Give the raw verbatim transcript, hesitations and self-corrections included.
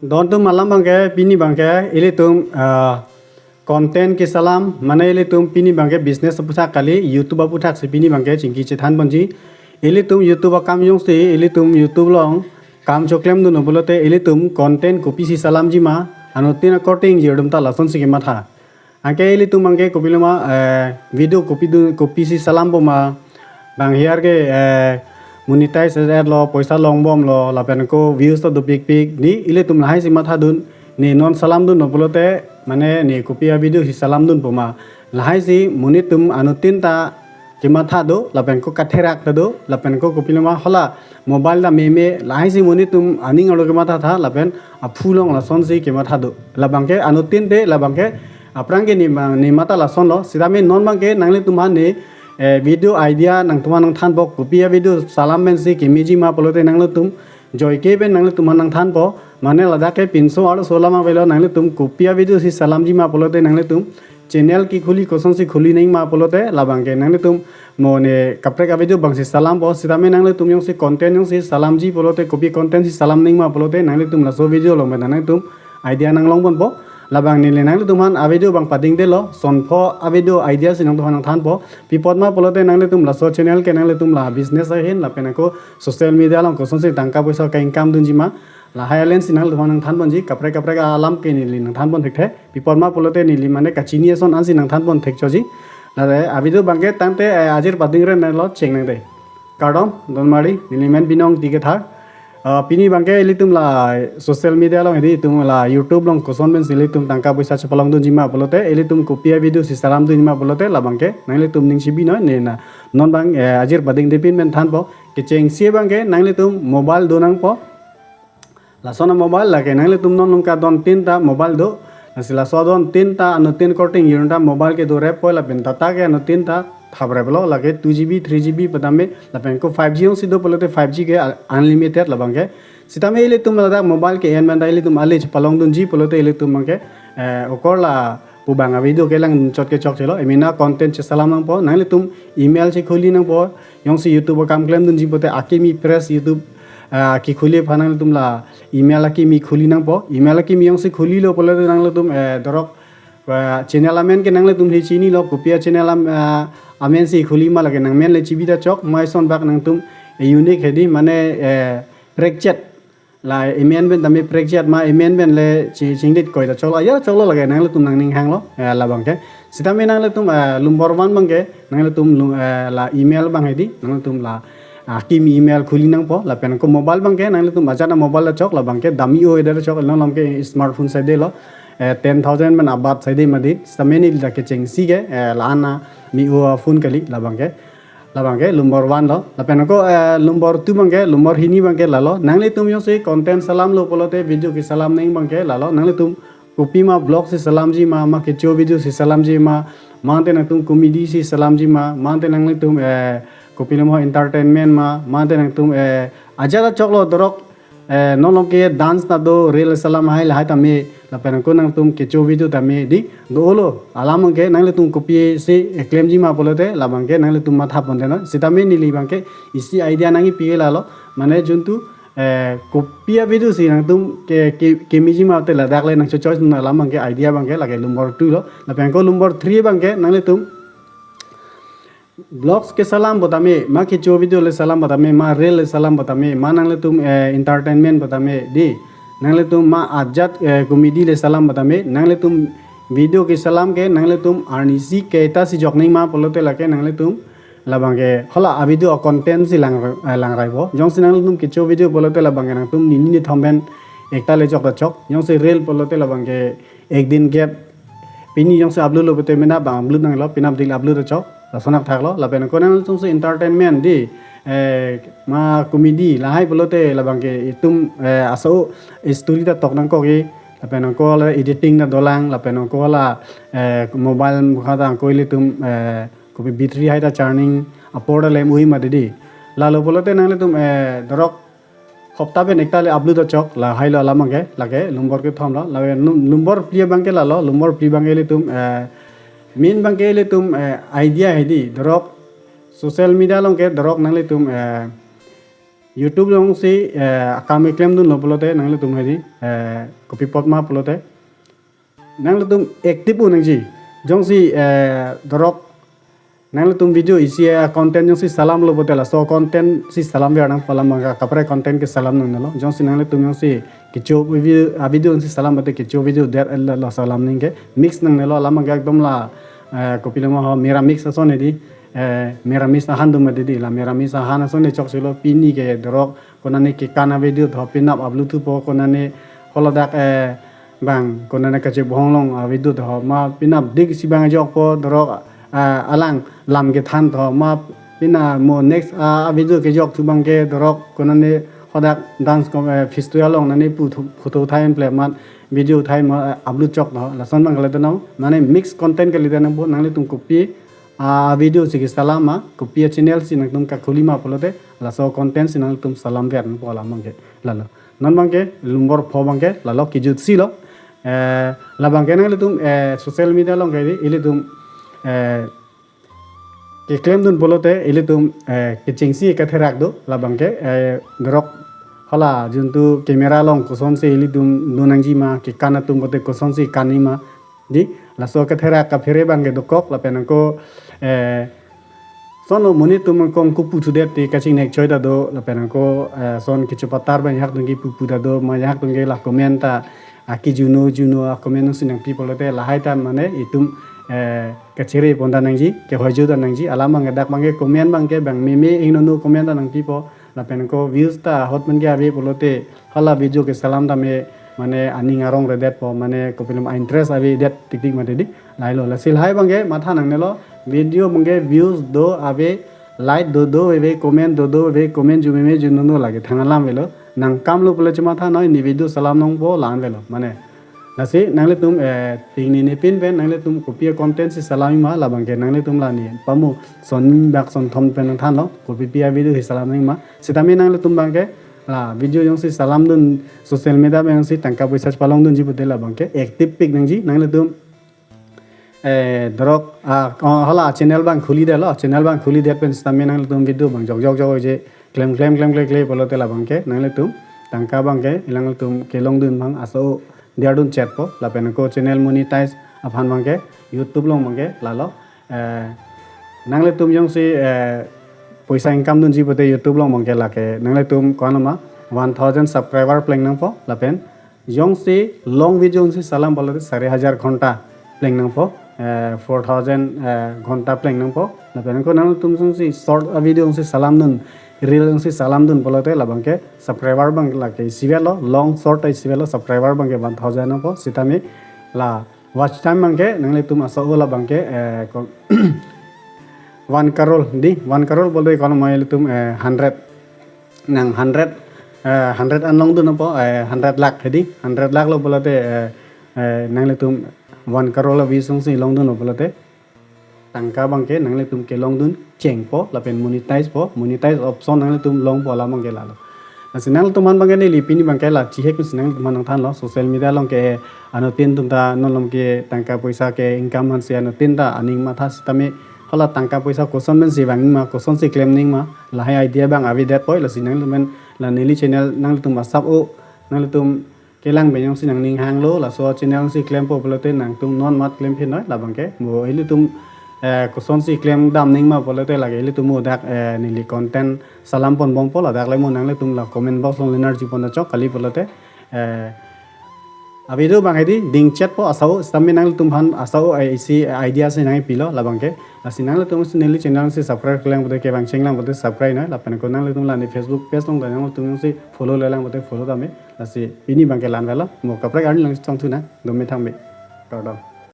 Don atum alam abangke pini abangke ilitum ah, content kesalam, mane ilitum pini abangke business aphuthak kali, YouTube aphuthak si pini abangke chingki chethan ponji. Ilitum YouTube akam jongsi ilitum YouTube along kam choklem dunlo pulote ilitum content kopisi salamji ma, anuttin akorte ingjir atum ta lasonsi kematha. Anke ilitum abangke kopiloma eh, video kopi dun kopisi salam poma, bang hiar ke eh, monetize et lo, poisa longbomlo, lapen ko views ta dopikpik, di ilitum lahai si mathadun, ne non salam dunlo pulote, mane ne kopi avideo si salam dun poma. Lahai si monit atum anuttin ta kematha do, lapen ko katherak ta do, lapen ko kopiloma hala mobile ta meme, lahai si monit atum aning arlo kematha tha, lapen aphu along lasonsi kematha do. Labangke anuttin te, labangke aphrang ke ne ma, ne mata lasonlo, sitame non abangke nanglitum aphan ne eh, video idea nangtum aphan nangthanpo, kopi avideo salam pensi kemeji ma pulote nanglitum joike pen nanglitum aphan nangthanpo, mane ladak ke pinso arloso alam avelo, nanglitum kopi avideo si salamji ma pulote nanglitum channel kekhuli kosonsi khuli nangji ma pulote labangke nanglitum mo ne kaprek avideo abangsi salampo, sitame nanglitum jongsi content jongsi salamji pulote, kopi content si salam nangji ma pulote nanglitum laso video along pen nanglitum idea nanglong ponpo. Labang neli nanglitum aphan avideo abang padingdelo, sonpho avideo idea si nangtum aphan nangthanpo. Pi apot ma pulote nanglitum laso channel ke nanglitum la business ahin, lapen ako social media along kosonsi tangka poisa ke-income dunji ma, lahai alen si nanglitum aphan nangthan ponji, kaprek kaprek alam ke neli nangthan pon thekthe. Pi apot ma pulote neli mane kachini ason ansi nangthan pon thekchotji. Lale avideo abangke tangte eh, ajir padingrenlo, chengnang te. Kardom, don mari, neli men Binong Ingti Kethar. Ah, pini abangke ilitum la social media along, hedi itum la YouTube along koson pensi ilitum tangka poisa chepalong dunji ma pulote, ilitum kopi avideo si salam dunji ma pulote, labangke nanglitum ning chibi noi, ne na non abang eh, ajir padingde pin pen thanpo. Kechengsi abangke nanglitum mobile do nangpo. Lason amobile lake nanglitum non along ke adon tin ta mobile do. Lasi laso adon tin ta, anuttin korte ingjir atum ta mobile ke dorep poi, lapen data ke anuttin ta thapreplo, lake two G B, three G B padame, lapen ko five G jongsi do pulote five G ke unlimited labangke. Sitame ilitum ladak mobile ke-en pen ta ilitum ale chepalong dunji pulote ilitum abangke eh, okor lapu abang avideo kelang chot ke chokchelo, emena content chesalam nangpo, nanglitum email chekhuli nangpo, jongsi YouTube akam klem dunji pulote akimi fresh YouTube ah, kekhuli aphan nanglitum la email akimi khuli nangpo. Email akimi jongsi khulilo pulote nanglitum eh, dorok ah, channel amen ke nanglitum hi chinilo, kopi achannel am, ah, amen si khuli ma, lake nangmen le chibi ta chok, mai son bak nangtum eh, unique hedi, mane eh, prekchet. La amen pen tame prekchet ma, amen pen le chi chingdit koi ta choklo, ya choklo, lake nanglitum nangning hanglo eh, labangke. Sitame nanglitum eh, lumbor one abangke nanglitum lu- eh, la email abang hedi, nanglitum la akimi email khuli nangpo, lapen ko mobile abangke nanglitum ajat amobile ta chok, labangke dami o eder chok, non along ke smartphone saidelo eh, ten thousand pen abat saide mati. Sitame neli dak kechengsi ke eh, la-an ami o phone kali, labangke. Labangke lumbor one lo. Lapen ko eh, lumbor two abangke, lumbor hini abangke lalo, nanglitum jongsi content salamlo pulote, video kesalam nangji abangke lalo, nanglitum kopima vlog si salamji ma, ma kecho video si salamji ma, mate nangtum comedy si salamji ma, mate nanglitum eh, kopiloma entertainment ma, mate nangtum eh, ajat ta choklo, dorok eh, non along ke dance ta do, reel salam hai lahai tame, lapen ko nangtum kecho video tame, di dolo, alam abangke nanglitum kopisi klemji ma pulote labangke nanglitum matha ponte noi. Sitame neli abangke isi idea nangkipi lalo, mane juntu eh, kopi avideo si nangtum ke ke kemeji ma te, ladak le nangchochoitum alam abangke, idea abangke lake lumbor two lo. Lapen ko lumbor three abangke nanglitum vlogs kesalam pu tame, ma kecho video le salam pu tame, ma reel le salam pu tame, ma nanglitum eh, entertainment pu tame, di nanglitum ma ajat eh, comedy le salam pu tame, nanglitum video kesalam ke nanglitum arnisi keita si jok nangji ma pulote lake nanglitum labangke hala avideo content si lang eh, langraipo. Jongsi nanglitum kecho video pulote labangke nangtum nini nithom pen ekta le chok ta chok. Jongsi reel pulote labangke ek din gap, pini jongsi upload lo pulote mena abang upload nanglo, penap dil upload ta chok, lason athak lo. Lapen ko nangtum si entertainment, di eh, ma comedy lahai pulote labangke itum eh, aso story ta tok nangkok ke, lapen ko la editing ta dolang, lapen ko la eh, mobile mukha ta angko ilitum eh, kopi battery hai ta charging apor ta lem ui mati, di. Lalo pulote nanglitum eh, dorok hopta pen ekta le upload ta chok, lahai lo alam abangke, lake lumbor kethom lo. Lake num- lumbor phli abangke lalo, lumbor phli abangke ilitum eh, main abangke ilitum eh, idea hedi, dorok social media along ke dorok nanglitum eh, YouTube alongsi, eh, akam keklem dunlo pulote nanglitum hedi, eh, kopi apot ma pulote nanglitum active un nangji. Jongsi, eh, dorok nanglitum video isi, eh, content jongsi salamlo pulote laso content si salam ver nangpo, alam abangke kaprek content kesalam nangnelo. Jongsi nanglitum jongsi kecho video, a video si salam pulote kecho video det, eh, la, la salam nangji ke mix nangnelo, alam abangke ekdom la, eh, kopilo ma ho, mera mix ason hedi, eh, mera mix ahan do ma hedi, la mera mix ahan ason choksilo. Pini ke dorok konane kekan a video tho penap upload thupo, konane holadak, eh, bang konane kachebohong along a video tho ma penap dik si bang ajokpo, dorok, ah, alang lam kethan tho ma pina mo next, ah, a video kejok thu abangke dorok konane hodak dance com-, eh, festival along nane pu thu, photo thai pen ple mat video thai ma, eh, upload chok tho, lason abang kalidet nang, mane mix content kalidet nangpo. Nanglitum kopi a video si kesalam ma, kopi a channel si nangtum kakhuli ma pulote laso content si nangtum salam ver nangpo, alam abangke lalo. Non abangke lumbor pho abangke lalo, kejut silo. Eh, la abangke nanglitum, eh, social media along ke ilitum, eh, keklem dun pulote ilitum, eh, kechengsi katherak do, la abangke, eh, dorok hala juntu camera along kosonsi ilitum do nangji ma, kekan atum pulote kosonsi kan nangji ma, di, laso katherak kaphere abangke dokok, lapen ako, eh, son amonit atum ako kupu thudet ti kachingnek choi ta do, lapen ako, eh, son kecho patar abang ajahak atum ke pupu ta do, ma ajahak atum ke la comment ta, aki juno juno a comment si nangpi pulote lahai ta mane itum, eh, kachere pon ta nangji, kehoijo ta nangji, alam abangke dak abangke comment abangke bang meme ingno no comment ta nangpipo, lapen ako views ta ahut pen ke ave pulote hala video kesalam tame mane aning arong redetpo, mane kopilom a interest avedet tiktik mati di. Lahelo, lasi lahai abangke matha nangnelo, video abangke views do ave, like do do ave, comment do do ave, comment ju meme ju nono, lake thang alam avelo. Nangkamlo pule chuma tha noi, ne video salam nangpo la-an avelo. Mane lasi nanglitum, eh, pini ne pin pen nanglitum kopi a content si salam ma, la abangke nanglitum la ne pamu son bak son thom pen nangthanlo, kopi pi a video si salam nang ma. Sitame nanglitum abangke la video jongsi salam dun, social media abang si tangka poisa si palong dunji pulote la abangke active pik nangji. Nanglitum, eh, dorok, ah, oh, hala channel abang khuli detlo, channel abang khuli det pen sitame nanglitum video abang jok jok jok je klem klem klem klem klem pulote la abangke nanglitum tangka abangke nanglitum kelong dun abang aso diar dun chetpo, lapen ako channel monetize aphan abangke YouTube along abangke lalo, eh, nanglitum jongsi, eh, poisa income dunji pulote YouTube along abangke lake nanglitum ko-an ma one thousand subscriber pleng nangpo, lapen jongsi long video jongsi salam pulote sari hajar ghonta pleng nangpo, eh, four thousand, eh, ghonta pleng nangpo, lapen ako nanglitum jongsi short a video jongsi salam dun, reel jongsi salam dun pulote la abangke subscriber abang lake isi avelo, long short isi avelo, subscriber abangke one thousand nangpo, sitame la watch time abangke nanglitum aso la abangke, eh, ko-, one crore di, one crore pulote ko-an ma ilitum, eh, hundred, nang hundred, eh, hundred an long dun nangpo, eh, hundred lakh hedi, hundred lakh lo pulote, eh, eh, nanglitum one crore lo views jongsi long dunlo pulote tangka abangke nanglitum kelong dun chengpo, lapen monetize po, monetize option nanglitum longpo, alam abangke lalo. Lasi nanglitum aphan abangke neli pini abangke la chihek si nanglitum aphan nangthanlo, social media along ke anuttin atum ta non along ke tangka poisa ke income aphan si anuttin ta aning matha, sitame hala tangka poisa koson pen si vang nangma, kosonsi klem nangma, lahai idea abang avedetpo. Lasi nanglitum pen la neli channel nanglitum asap o, nanglitum kelang pen jongsi nangning hanglo, laso channel si klempo pulote nangtum non mat klem phin noi, la abangke mo ilitum, eh, kosonsi klem dam nangma pulote lake ilitum mo dak, eh, neli content salam pon bompo, ladak le mo nanglitum la comment box along le nerji pon ta chok, kali pulote, eh, a video abang hedi ding chetpo aso, sitame nanglitum aphan aso, eh, isi idea si nangpilo la abangke. Lasi nanglitum si neli channel si subscribe klemkle pulote kevang chenglang pulote subscribe noi, lapen ako nanglitum la ne Facebook page along ta nanglitum si follow lelang pulote follow tame. Lasi pini abangke la-an avelo, mo kaprek arni along chongthu nang, dome thangme. Kardom.